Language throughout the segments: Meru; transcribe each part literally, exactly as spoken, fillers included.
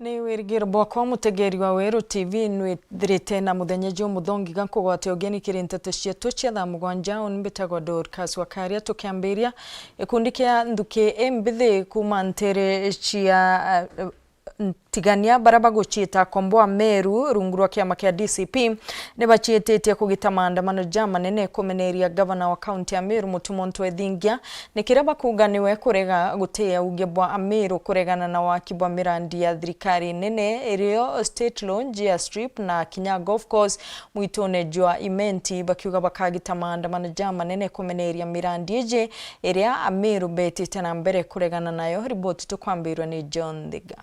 Ni wirigiro bwakwa mutegeri wa Weru T V nwithirite na muthenya jumuthongi ga kugwata ugeni kiri nteto cietu cia thaa mugwanja. Uni mbitagwa Dorcas Wakaria. Tukiambiria, gikundi kia nthuki imbithi kuuma ntere cia, eh, Ntigania baria baguciita Komboa Meru rungu rwa kiama kia D C P ni baciititie kugita maandamano jamanene kumeneria gavana wa kaunti ya Meru, Mutuma M'Ethingia, ni kiria bakuuga niwe kurega gutia uuge bwa Ameru kuregana na waki bwa mirandi ya thirikari nene irio State Lodge ya Strip na kinya Golf Course mwitune jwa Imenti, bakiuga bakagita maandamano jamanene kumeneria mirandi iji iria Ameru betite na mbere kuregana nayo. Riboti tukwambirwa ni John Thiga.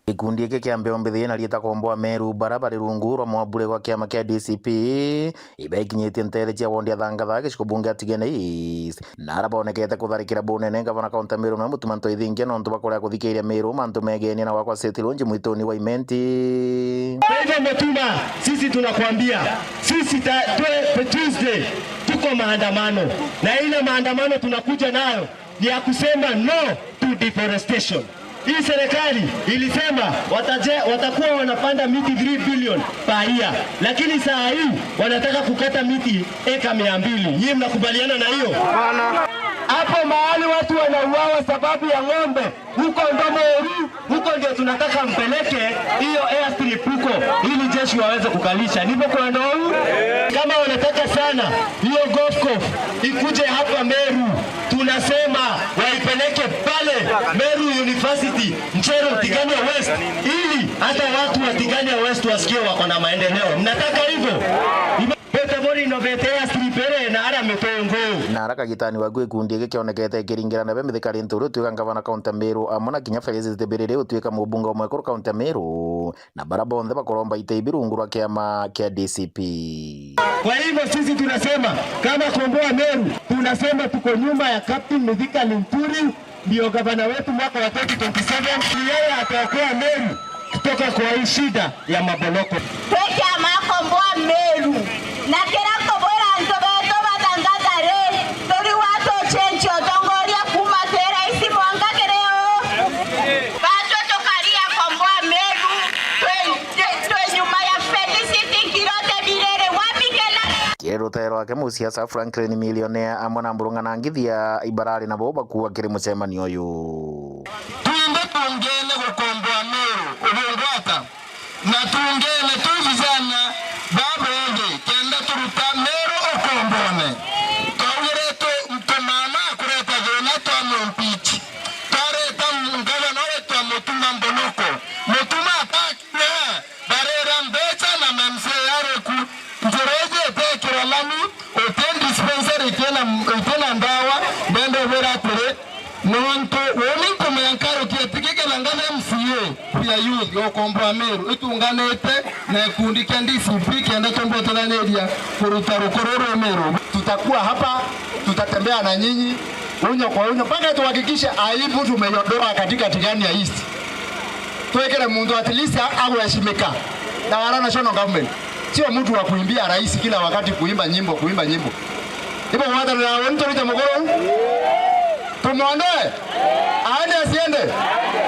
Gikundi giki kia mbeo mbithi na riita Komboa Meru, baria bari rungu rwa mwambure gwa kiama kia D C P, ibekinyitie ntere cia wondi ya Thangatha, gicigo bunge ya Tigania East, na aria bonekete kutharikira bunene gavana kaunti ya Meru na Mutuma M'Ethingia nontu bakorea kuthikiria Meru mantu megenie na gwakwa State Lodge mwituni wa Imenti. Kwa hivyo Mutuma, sisi tunakuambia, sisi ta-, twe-, Tuesday tuko maandamano, na ile maandamano tunakuja nayo ni ya kusema no to deforestation. Hii serikali ilisema wataje-, watakuwa wanapanda miti three billion per year, lakini saa hii wanataka kukata miti eka mia mbili. Nyinyi mnakubaliana na hiyo? Hapo mahali watu wanauawa sababu ya ng'ombe, huko Ndomeru, huko ndio tunataka mpeleke hiyo airstrip huko, ili jeshi waweze kukalisha. Nipo kwa ndou. Kama wanataka sana hiyo golf course ikuje hapa Meru, tunasema waipeleke pale Meru University, Ncheru, Tigania West, ili hata watu wa Tigania West wasikie wako na maendeleo. Mnataka hivyo? Betabori no bete ya stripere na ara mitongo. Na ara kagitani waku gikundi giki kionekete kiringirana be mithikari nturi utwika ngavana kaunti ya Meru, amwe na kinya Felicity Biriri utwika mubunge wa mwekuru kaunti ya Meru, na bara bonthe bakoromba ite ibi rungu rwa kiama kia D C P. Kwa hivyo sisi tunasema kama Komboa Meru, tunasema tuko nyuma ya Captain Mithika Linturi, ndio gavana wetu mwaka wa twenty twenty-seven, ni yeye ataokoa Meru kutoka kwa hii shida ya maboloko. Twekea makomboa Meru, na kira nkubwira antu betu bathangatha ri, turi wa tu change utongoria kuuma kiri raisi mwanka kiri u. Batu tukaria komboa Meru, twi, twi, twi nyuma ya Felicity Kirote Birere, wapi kelele? Kiri rutee rwake, musiasa Franklin Millionaire amwe na mburung'ana ngithia ibarari nabo bakuua kiri mucemanio uyu. Twinthe tungene gukomboa Meru, ubungwata? Na tungene tu vijana babonthe kenda turuta Meru ukombone. Twaugire tu, tumama kureta thina twa mumpichi. Twareta ngavana wetu twamutuma Mboloko. Mutuma atakire, barera mbecha na mamsee yareku. Njira iji itekirwa lami, uti dispensary itina, itina ndawa, ndenda ubwira atiri, nontu uni nkumenya nkarukia tikikira ngave M C A ya youth ya ukomboa Meru itunganite na gikundi kia D C P kenda tumbutithaniria kuruta rukuru rwa Meru. Tutakuwa hapa, tutatembea na nyinyi unyo kwa unyo mpaka tuhakikishe aibu tumeiondoa katika Tigania East. Twikire muntu at least a-, aguheshimika na wala national government. Sio mtu wa kuimbia rais kila wakati, kuimba nyimbo, kuimba nyimbo. Ibo mwatanira uni turite mukuru. Tumwondoe. Aende asiende.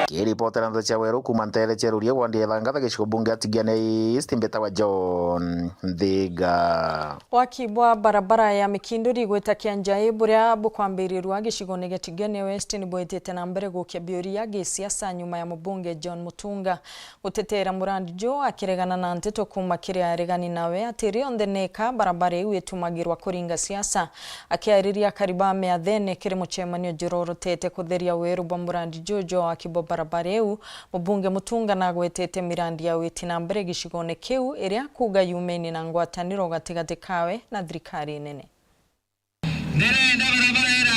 Kiripotera ndeto cia Weru kuuma ntere cia Ruria, wandi ya Thangatha, gicigo bunge ya Tigania East, mbitagwa John Nthiga. Waki bwa barabara ya Mikinduri gwita Kianjai buria bukwambirirua gicigone gia Tigania West ni bwitite na mbere gukia biuria gisiasa nyuma ya mubunge John Mutunga gutetera murandi juu akiregana na nteto kuuma kiri aregani nawe ati rionthe neka barabara iu itumagirwa kuringa siasa. Akiariria akari ba Miathene kiri mucemanio jurorotete kutheria weru bwa murandi juu jwa waki bwa barabara iu, mubunge Mutunga nagwetete mirandi ya witi na mbere gicigone kiu, iria akuuga yumene na ngwataniro gatigati kawe na thirikari nene. Ndirenda barabara ira,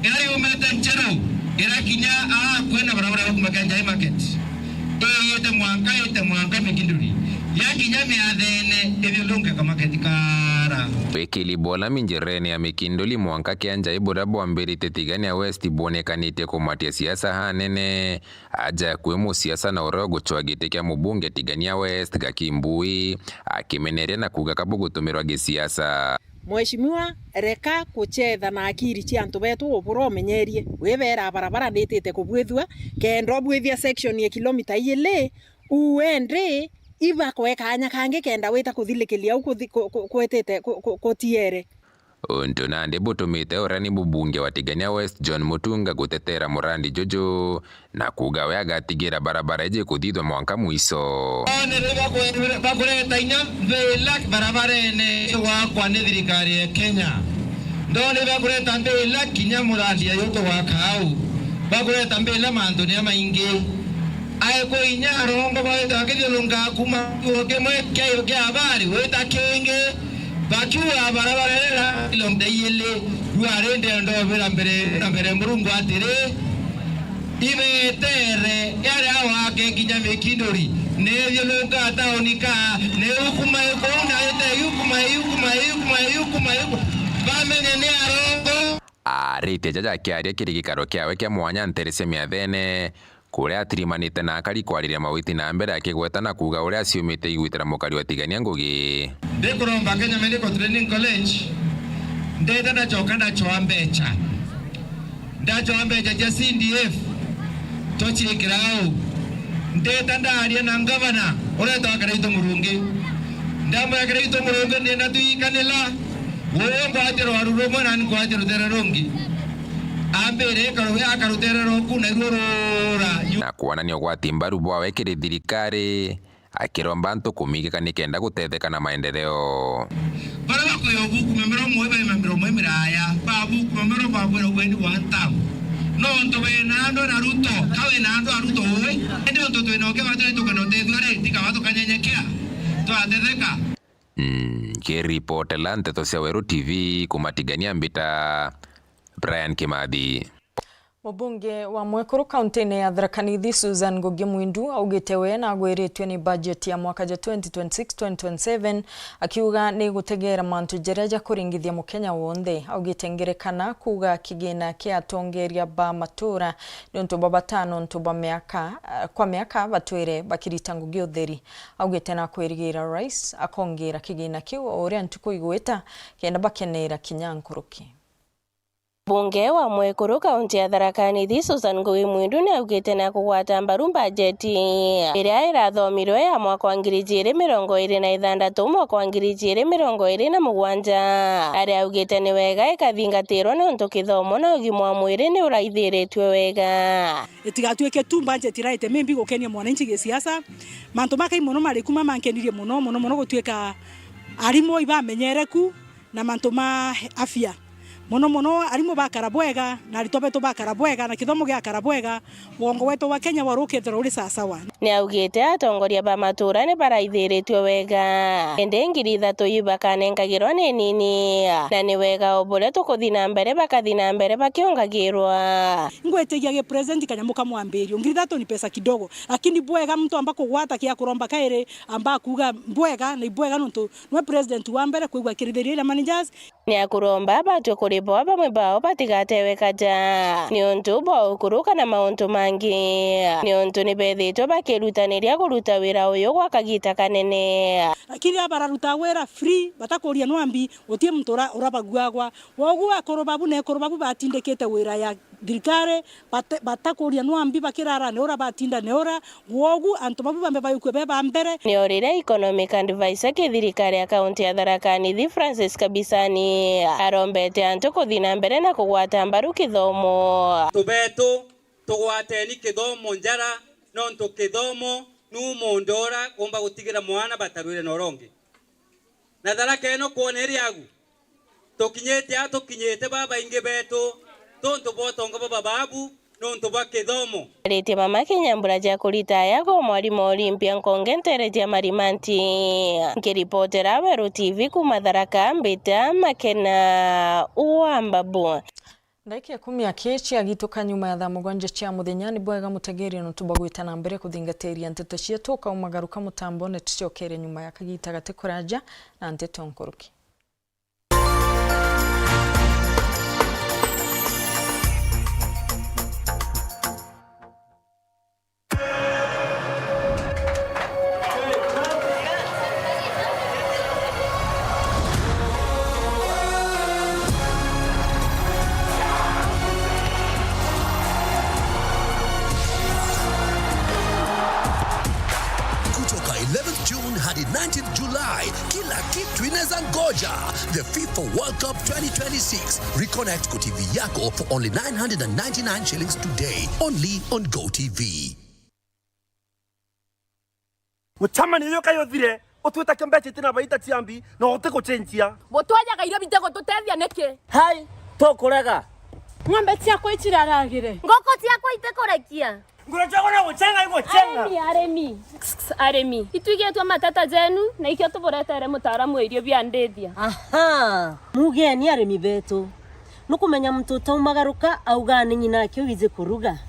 ira yumite Ncheru, irakinya aa kwina barabara ya kuma Kianjai Market, iyite mwanka, iyite mwanka Mikinduri, yakinya Miathene, ithiurunke ka market kara. Wikiri bwa lami njirene ya Mikinduri mwanka Kianjai buria bwambirite Tigania West bwonekanitie kumatia siasa hanene. Aja kwi musiasa na uria ugucwa giti kia mubunge Tigania West Gaki Mbui, akimeneria na kuuga kabugutumirwa gisiasa. Mheshimiwa, reka kuchetha na akiri cia antu betu, ubura umenyerie. Wibera barabara nitite kubwithua, kenda ubwithia section ya kilomita iili, uendi iba kwe kanya kangi kenda wita kuthilikiria au kuthi-, ku-, ku-, kwitite ku-, ku-, kutiere. Untu nandi butumite uria ni mubunge wa Tigania West John Mutunga gutetera murandi juju, na kuuga we agatigira barabara iji kuthithwa mwanka mwiso. One riria bakwe-, bakureta inya mbila barabarene gwakwa ni thirikari ya Kenya. Ndone bakureta mbila kinya murandi ya yuko gwaka au. Bakureta mbila mantu ni maingi. Aikwa inya arongo baita bakithiurunka kuma kiugo kimwe kia, kia habari gwita kingi. Bakiuga barabara iria kilomita iili, riu ari ndenda ubira mbere na mbere Murungu atiri, ibetere yaria wake kinya Mikinduri, nithiurunka tauni ka, niukuma ikuu na ite iukuma, iukuma, iukuma, iukuma, iukuma, bamenye ni arongo. Aritie jaja akiaria kiri gikaro kiawe kia mwanya ntere cia miathene, kuria atirimanite na akari kwariria mawiti na mbere akigweta na kuuga uria aciumite igwitira mukari wa Tigania ngugi. Ndikuromba Kenya Medical Training College, ndeta ndacoka ndacoa mbeca. Ndacoa mbeca cia C D F, tuciikira au. Ndeta ndaria na ngavana, uretwa Kiraitu Murungi. Ndamwira Kiraitu Murungi, ndienda twikanila, Wowe ngwate rwaru rumwe nani ngwate rutere rungi. Ambire ikaru-, aka rutere rwaku naruo rura. Na kwonania ugwati mbaru bwawe kiri thirikari, akiromba antu kumigika nikenda gutetheka na maendeleo. Baria bakwia ubuku mirongo iri bai mirongo iri miraya, babuku mirongo babwira ugeni wa ntamu. Nontu bena andu na Ruto, ka wina andu a Ruto ui, indi untu twina uke batwire tukenda utethua ri, tikaba tukanyenyekea, twatetheka. Nkiripotela nteto cia Weru T V kuma Tigania mbita Brian Kimathi. Mubunge wa Mwekuru kaunti-ini ya Tharaka Nithi Susan Ngugi Mwindu augite we nagwiritue ni bajeti ya mwaka ja twenty twenty-six twenty twenty-seven, akiuga ni gutegera mantu jaria jakuringithia Mukenya wonthe. Augite ngerekana kuuga kigina kia atongeria ba matura niuntu bwa bata nontu bwa miaka, kwa miaka batwire bakirita ngugi utheri. Augite nakwirigira Rais akongeera kigina kiu o uria ntuku igwita, kenda bakeneera kinya nkuruki. Mbunge wa Mwekuru kaunti ya Tharaka Nithi Susan Ngugi Mwindu niaugite nakugwata mbaru mbajeti iria irathomirwe ya mwaka wa ngiri ijiri mirongo iri na ithandatu, mwaka wa ngiri ijiri mirongo iri na mugwanja, aria augite ni wega ikathingatirwa niuntu kithomo na ugima wa mwiri ni uraithiritue wega. Itigatuike tu budget iraite maybe gukenia mwananchi gisiasa. Mantu makai mono mari kuma mankenirie mono, mono, mono gutuika arimu ibamenyereku na mantu ma afya. Mono, mono arimu bakara bwega, na aritwa betu bakara bwega, na kithomo giakara bwega, wongo wetu wa Kenya waru ukethirwa uri sawasawa. Niaugite atongoria ba matura ni baraithiritue wega, indi ngiri ithatu iu bakanengagirwa ni nini, na ni wega o buria tukuthi na mbere bakathi na mbere bakiongagirwa. Ngwitikia gi president kanyamu ka mwambirio, ngiri ithatu ni pesa kidogo, lakini bwega muntu amba kugwata kia kuromba kairi, amba kuuga bwega, ni bwega nontu nwe president wa mbere kwigua kirithirio iria managers. Niakuromba batue kuribwa bamwe bao batigatewe kaja niuntu bwa ukuru kana mauntu mangi, niuntu ni bethitwe bakirutaniria kuruta wira uyu gwa kagita kanene. Lakini aba bararuta wira free, batakuria nwambi, guti muntu ura-, urabaguagwa. Wogu akuru babu na ekuru babu batindikite wira ya thirikari, bate-, batakuria nwambi bakirara ni ura batinda ni ura, gwogu antu babu bambe bayukue be ba mbere. Nio riria economic advisor ki thirikari ya kaunti ya Tharaka Nithi Francis Kabisani arombete antu kuthi na mbere na kugwata mbaru kithomo. Antu betu, tugwateni kithomo njara, nontu kithomo nu muntu ura umba gutigira mwana batarwire na urongi. Na Tharaka ino kwona iri agu, tukinyite a tukinyite babaingi betu, tontu bwa utonga bwa bababu, nontu bwa kithomo. Aritie mama kinya mbura cia kuritaya kwa mwarimu Olympia Nkonge ntere cia Marimanti. Nkiripotera Weru T V kuma Tharaka, mbita Makena wa Mbabu. Ndagika ikumi aki ciagituka nyuma ya thaa mugwanja cia muthenya, ni bwega mutegeri nontu bwa gwita na mbere kuthingatiria nteto cietu. Ukaumagaruka mutambone, tucokere nyuma ya kagita gati kuraja na nteto nkuruki. nineteenth July, kila kitu inaweza ngoja. The FIFA World Cup twenty twenty-six. Reconnect kwa T V yako for only nine hundred and ninety-nine shillings today, only on Go T V. Mucemanio uyu kai uthire, utwite kio mbeca itina baita cia mbi, na utigucenjia. Butwajaga irio bitigututethia niki? Hai, tukurega. Ng'ombe ciakwa iciraragire. Nguku ciakwa itikurekia. Nguru ciakwa no gucenga igucenga. Arimi, arimi. Arimi. Itwigitwe mateta jenu, na ikio tuburetere mutaaramu wa irio bia ndithia. Aha, mugeni arimi betu. Nukumenya muntu utaumagaruka augaa ni ng'ina ake wiji kuruga.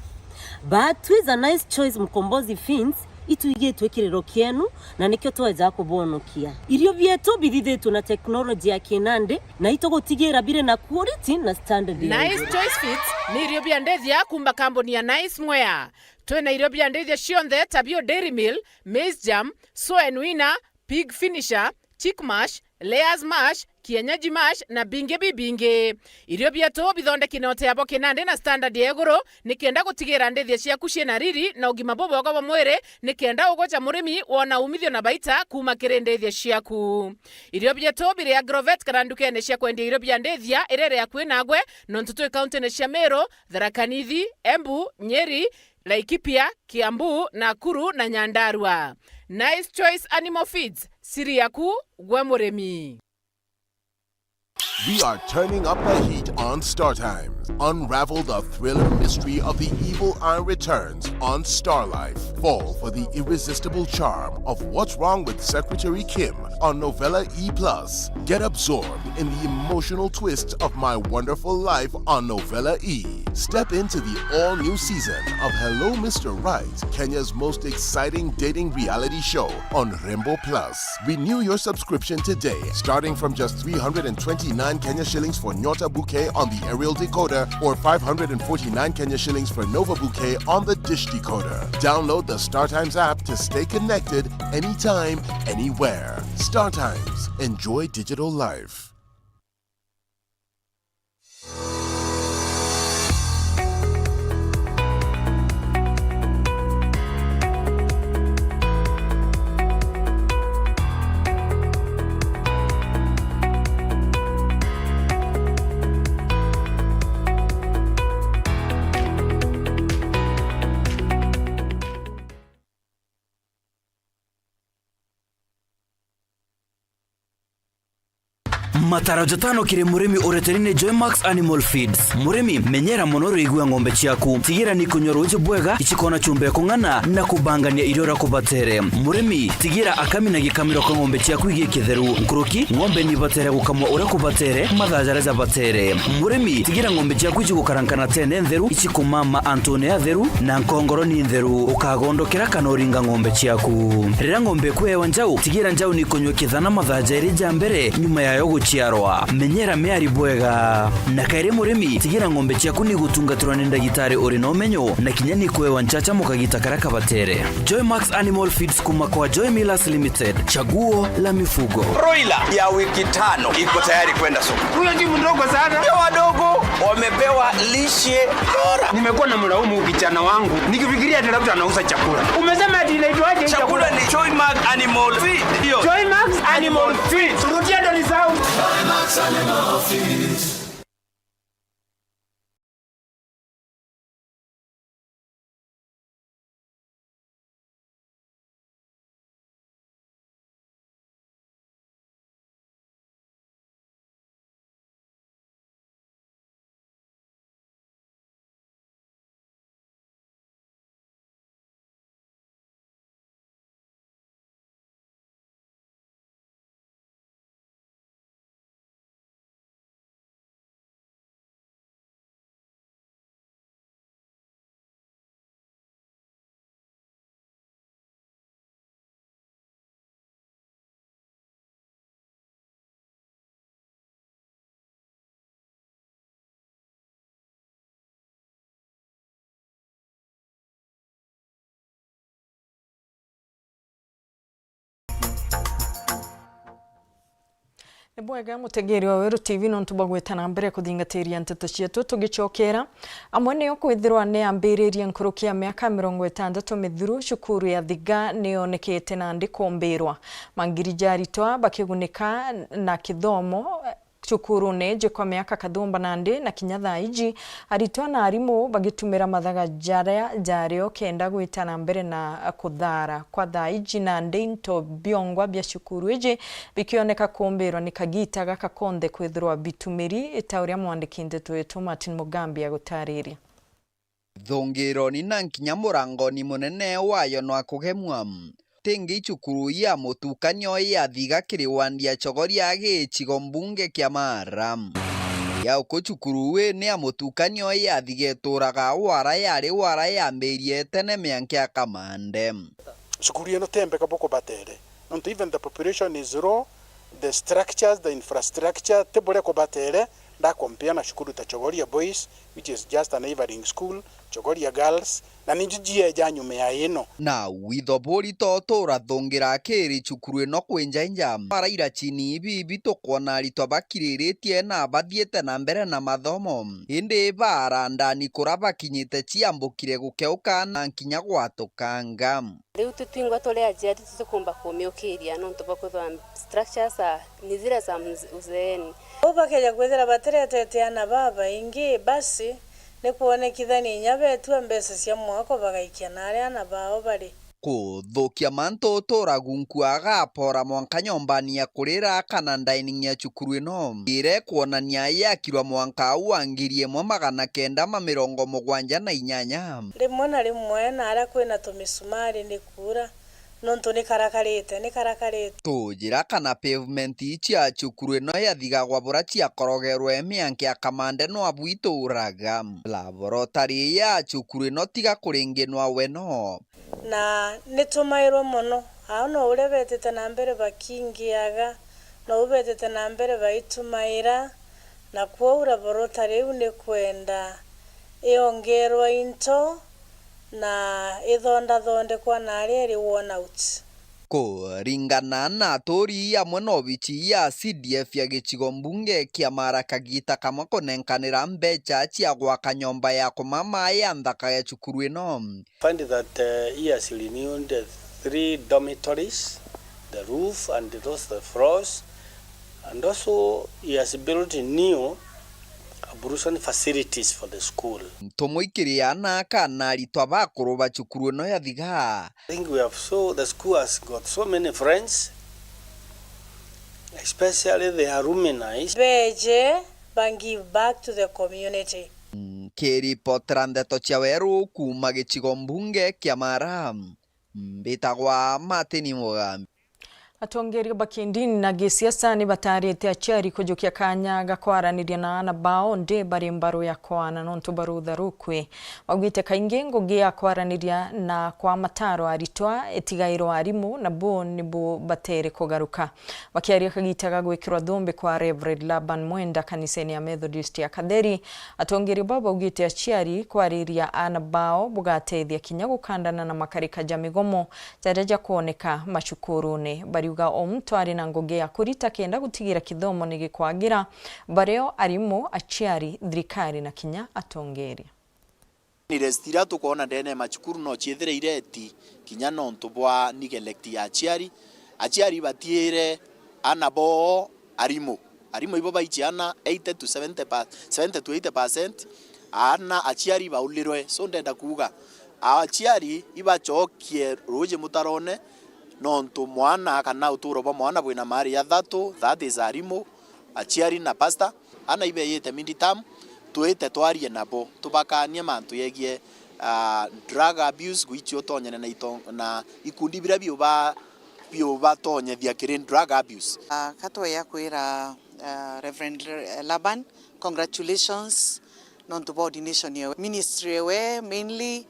But Twiza Nice Choice Mkombozi Feeds itwigitwe kiriro kienu, na nikio tweja kubonokia. Irio bietu bithithitwe na teknoloji ya kinandi, na itugutigira biri na quality na standard ya Nice iguru. Choice Feeds ni irio bia ndithia kuuma kambuni ya Nice Mwea. Twina irio bia ndithia cionthe ta bio Dairy Meal, Maize Germ, Soen Winner, Pig Finisher, Chick Mash, Layers Mash, Kienyeji Mash na bingi bibingi. Irio bietu bithondeki na uteabo kinandi na standard ya iguru, nikenda gutigira ndithia ciaku ciina riri na ugima bubwega bwa mwiri, nikenda ugoca murimi wona umithio na baita kuuma kiri ndithia ciaku. Irio bietu biri Agrovet kana ndukene cia kwendia irio bia ndithia iria iri akui nagwe, nontu twi kauntine cia Meru, Tharaka Nithi, Embu, Nyeri, Laikipia, Kiambu, Nakuru na Nyandarua. Nice Choice Animal Feeds, siri yaku gwe murimi. We are turning up the heat on Star Times. Unravel the thriller mystery of the evil eye returns on Star Life. Fall for the irresistible charm of What's Wrong with Secretary Kim on Novella E plus. Get absorbed in the emotional twists of My Wonderful Life on Novella E. Step into the all-new season of Hello Mister Right, Kenya's most exciting dating reality show on Rembo Plus. Renew your subscription today, starting from just three hundred and twenty-nine Kenya shillings for Nyota Bouquet on the aerial decoder or five hundred and forty-nine Kenya shillings for Nova Bouquet on the dish decoder. Download the StarTimes app to stay connected anytime, anywhere. StarTimes. Enjoy digital life. Mataro jatano kiri murimi ureteri ni Joymax Animal Feeds. Murimi, menyera mono urigua ng'ombe ciaku. Tigira ni kunywa ruuji bwega, icikona chumba ya kung'ana na kubangania irio uria kubatere. Murimi, tigira akami na gikamiro ka ng'ombe ciaku igie kitheru. Nkuruki, ng'ombe ni ibatere gukamwa uria kubatere, mathaa jaria jabatere. Murimi, tigira ng'ombe ciaku icigukarankana tene ntheru, icikumama antune atheru, na nkongoro ni ntheru. Ukagondokera kana uringa ng'ombe ciaku. Riria ng'ombe ikuewa njau, tigira njau ni kunywa kithana mathaa jairi ja mbere nyuma yayo guciarwa. Menyera miari bwega. Na kairi murimi, tigira ng'ombe ciaku ni gutungatirwa ni ndagitari uri na umenyo, na kinya ni kuewa nchacha mukagita karia kabatere. Joymax Animal Feeds kuma kwa Joy Millers Limited. Chaguo la mifugo. Broiler ya wiki tano iko tayari kwenda soko. Huyo ni mdogo sana. Ndio wadogo wamepewa lishe bora. Nimekuwa na mlaumu kijana wangu nikifikiria ati labda anauza chakula. Umesema ati inaitwaje hii chakula? Chakula ni Joymax Animal Feed. Hiyo. Joymax Animal Feed. Rudia ndo nisahau. Joymax Animal Feed. Ni bwega mutegeri wa Weru T V nontu bwa gwita na mbere kuthingatiria nteto cietu. Tugicokera, amwe niyo kwithirwa ni ambiririe nkuruki ya miaka mirongo itandatu mithuru, cukuru ya Thiga niyonekete nandi kumbirwa. Mangiri ja aritwa bakigunika na kithomo cukurune iji kwa miaka kathumba nandi na kinya thaa iji, aritwa na arimu bagitumira mathaga jaria jario kenda gwita na mbere na kuthara. Kwa thaa iji nandi into biongwa bia cukuru iji bikioneka kumbirwa ni kagita gaka konthe kwithirwa bitumiri, ta uria mwandiki nteto wetu Martin Mugambi agutariria. Thungironi na nkinya murangoni munene wayo nwa kugemwa. Tingi cukuru ya mutukanio ya Thiga kiri wandi ya Chogoria gicigo mbunge kia Mara. Ya uku cukuru ii ni ya mutukanio ya Thiga ituraga wara yari wara yambirie tene mianka ya Kamande. Cukuru ino ti mbega bukubatere, nontu even the population is low, the structures, the infrastructure ti buria kubatere, nda compare na cukuru ta Chogoria Boys, which is just a neighbouring school, Chogoria Girls, na ni nji jieja nyuma ya ino. Na witho burito turathungira kiri cukuru ino kwinjainja. Baraira chini ibi bitu kwona aritwa bakiriritie na bathiite na mbere na mathomo. Indi baara ndani kura bakinyite ciambukire gukeuka na nkinya gwatukanga. Riu tutwingwa turi aciari tutikumba kumiukiria nontu bwa kwithirwa structures are, ni zile za mze-, uzeeni. Uu bakeja kwithira batiretete aana babaingi, basi ni kwonekithania inya beetua mbeca cia mwako bagaikia naria aana bao bari. Kuthukia mantu uturagu nkuaga apora mwanka nyombani ya kurira kana dining ya cukuru ino. Ire kwonania yakirwa mwanka au wa ngiri imwe magana kenda ma mirongo mugwanja na inyanya. Rimwe na rimwe naria kwina tumisumari ni kuura, nontu ni karakarite, ni karakarite. Tujira kana pavement cia cukuru ino yathigagwa bura ciakorogerwe mianka ya Kamande nwa bwituraga. Laboratory ya cukuru ino tiga kuringinwa we no. Na ni tumairwe mono. Ao no uria betite na mbere bakingiaga, no u betite na mbere baitumaira, na kwou laboratory iu ni kwenda iongerwa into na ithondathondekwa na aria iri worn out. Kuringana na aturi amwe na obici ya C D F ya gicigo mbunge kia Mara kagita kamwe kunenkanira mbeca cia gwaka nyomba ya kumama ya nthaka ya cukuru ino. Find that, uh, he has renewed the three dormitories, the roof and those the floors, and also he has built new ablution facilities for the school. Tumwikiria na kana aritwa bakuru ba cukuru ino ya Thiga. I think we have so, the school has got so many friends, especially the alumni. Beje ba give back to the community. Nkiripotera ndeto cia Weru kuuma gicigo mbunge kia Mara, mbitagwa Martin Mugambi. Atongeria ba kindini na gisiasa ni batarite aciari kujukia kanya ga kwaraniria na aana bao ndi bari mbaru ya kwana nontu bwa rutha rukui. Baugite kaingi ngugi ya kwaraniria na kwa mataro aritwa itigairwa arimu, na bu nibu batere kugaruka. Bakiaria kagita ga gwikirwa thumbi kwa Reverend Laban Mwenda kanisene ya Methodist ya Katheri, atongeria bau baugite aciari kwariria aana bao bugatethia kinya gukandana na makarika ja migomo jaria jakwoneka macukurune. Bariuga o muntu ari na ngugi ya kurita kenda gutigira kithomo ni gikwagira, bario arimu, aciari, thirikari na kinya atongeria. Ni rest iria tukwona ndene ya macukuru no ciithire ireti kinya nontu bwa neglect ya aciari. Aciari batiire aana boo arimu. Arimu ibo baici aana eighty to seventy pa-, seventy to eighty percent. Aana aciari baulirwe. So ndenda kuuga aciari ibacokie ruuji mutarone, nontu mwana kana uturo bwa mwana bwina maari jathatu, that is arimu, aciari na pastor. Aana ibeyite mid term, twite twarie nabo, tubakaanie mantu yegie, ah, drug abuse, gwichi utonyene na ito-, na ikundi biria biuba-, biubatonyethia kiri drug abuse. Ah, ka tweya kwira, ah, Reverend Laban, congratulations nontu bwa ordination yewe. Ministry yewe mainly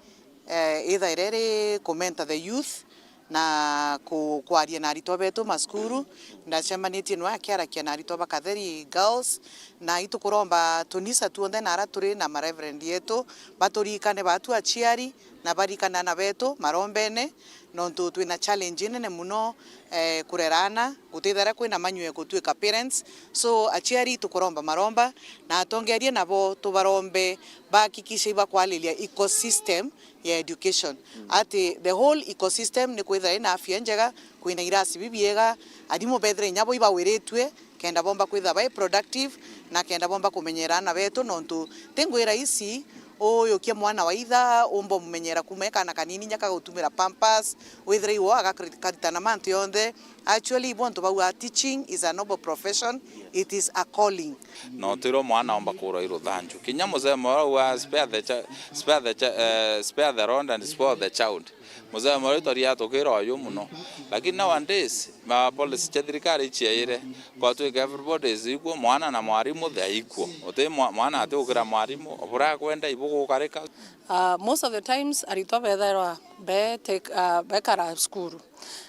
eh, ithaire iri ku mentor the youth na ku-, kwaria na aritwa betu macukuru. Ndacemanitie nwe akiarakia na aritwa ba Katheri Girls, na itukuromba tunisa tuonthe na ara turi na ma reverend yetu, baturikane batu aciari, Na barikana ana betu marombene, nontu twina challenge inene muno, eh, kurera ana, gutithira kwina manyue gutuika parents. So, aciari tukuromba maromba, na atongeria nabo tubarombe bahakikishe ibakwariria ecosystem ya education. Ati the whole ecosystem ni kwithira ina afya njega, kwina irasi bibiega, arimu bethire inya bo ibawiritue, kenda bomba kwithira bai productive, na kenda bomba kumenyera ana betu, nontu ti ngwira ici, uyukie mwana wa itha, umba umumenyera kuma e kana kanini, nya kagutumira pampers, withire iwo agakaritana mantu yonthe. Actually, ibo antu bauga, teaching is a noble profession, it is a calling. No twirwo mwana omba kurwa i ruthanju. Kinya musemo uria uga, "Spare the cha-, spare the cha-, eh, spare the rod and spoil the child." Musemo uria twariaga tukira uyu muno. Lakini nowadays, ma policy cia thirikari iciaire. Kwatwika everybody is equal, mwana na mwarimu they are equal. Uti mwa-, mwana ati gukira mwarimu, bura kwenda ibugukarika. Uh, most of the times, aritwa bethairwa be take, uh, bekara cukuru.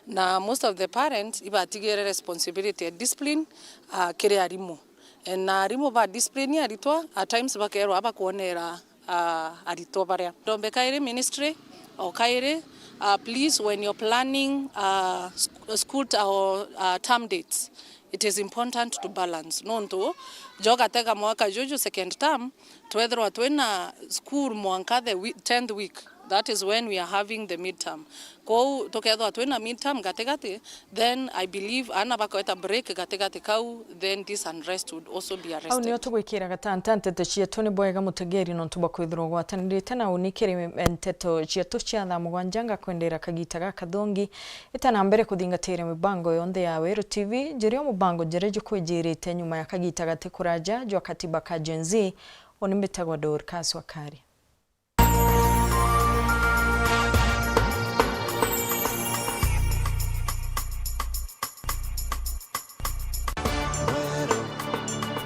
Na most of the parents ibatigire responsibility ya discipline, uh, kiri arimu. Na arimu ba discipline aritwa, at times bakerwa abakwonera, uh, aritwa baria. Ndombe kairi ministry, o kairi, uh, please, when you're planning, uh, sc-, school ta-, or, uh, term dates, it is important to balance. Nontu, jo gatega mwaka juju second term, twethirwa twina school mwanka the wee-, tenth week. That is when we are having the midterm. Kou tukethwa twina midterm gatigati, then I believe ana bakweta break gatigati kau, then this unrest would also be arrested. Au nio tugwikira gatanta nteto cietu. Ni bwega mutegeri nontu bwa kwithirwa ugwatanirite na uni kiri nteto cietu cia thaa mugwanja. Ngakwendera kagita gakathongi. Ita na mbere kuthingatira mibango yonthe ya Weru T V, njiria mubango jere jukwijirite nyuma ya kagita gati kuraja jwa katiba ka Gen Z. Uni mbitagwa Dorcas Wakari.